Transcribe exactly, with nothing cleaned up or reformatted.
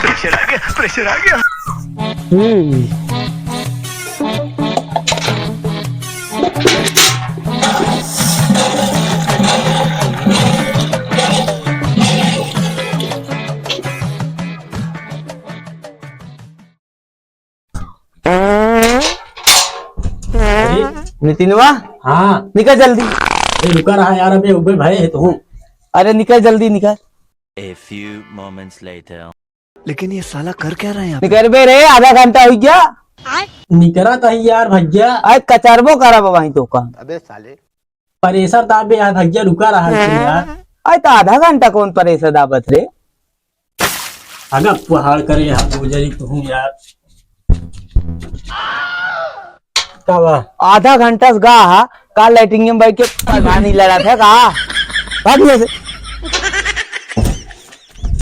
प्रेशर आ गया, प्रेशर आ गया। हम्म। अरे, नितिनवा। हाँ। निकल जल्दी। ए, रुका रहा यार, अबे उबे भए है तो हूँ। अरे निकल जल्दी, निकल। A few moments later. लेकिन ये साला कर क्या रहा है यहाँ पे? निकरबे रे, आधा घंटा होइ गया। निकरा तो ही यार भैया। अरे कचरबो करब वहीं तो का। अबे साले। प्रेशर दाबे यार भैया, रुका रहा है यार। अरे तो आधा घंटा कौन प्रेशर दाबत रे? अगर पहाड़ करे यार, दो जनी तो हूँ यार। का बा? आधा घंटा से गा हा, का लैट्रिन में बैठ के प्रधानी लड़त है का? भाग यहाँ से।